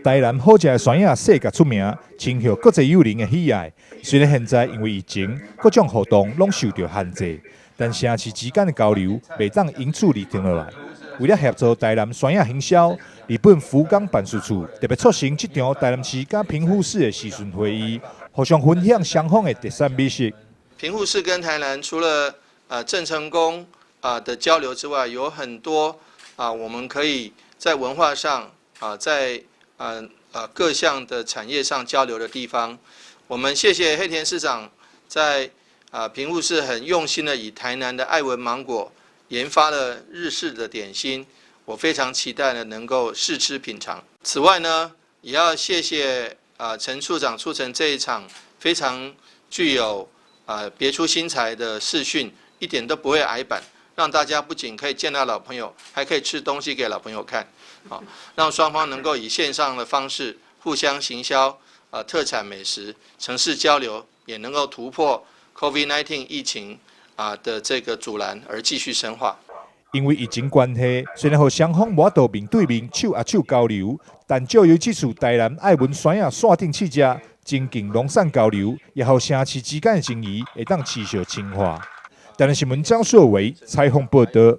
台南好食的酸葉世界出名，深受國際友人的喜愛。雖然現在因為疫情，各種活動攏受著限制，但城市之間的交流袂當因此而停落來。為了協助台南酸葉行銷，日本福岡辦事處特別促成這場台南市佮平戶市的視訊會議，互相分享雙方的特產美食。平戶市跟台南除了鄭成功啊的交流之外，有很多啊我們可以在文化上啊在各項的產業上交流的地方。我們謝謝黑田市長在平戶市很用心的以台南的愛文芒果研發了日式的點心，我非常期待呢能夠試吃品嘗。此外呢，也要謝謝陳處長促成這一場非常具有別出心裁的視訊，一點都不會呆板，讓大家不僅可以見到老朋友，還可以吃東西給老朋友看，好，讓雙方能夠以線上的方式互相行銷特產美食，城市交流也能夠突破 COVID-19 疫情的這個阻攔而繼續深化。因為疫情關係，雖然予雙方無法度面對面手握手交流，但藉由這次台南愛文酸葉線頂試食，增進農產交流，也予城市之間的情誼會當持續深化。台南新聞張碩維採訪報導。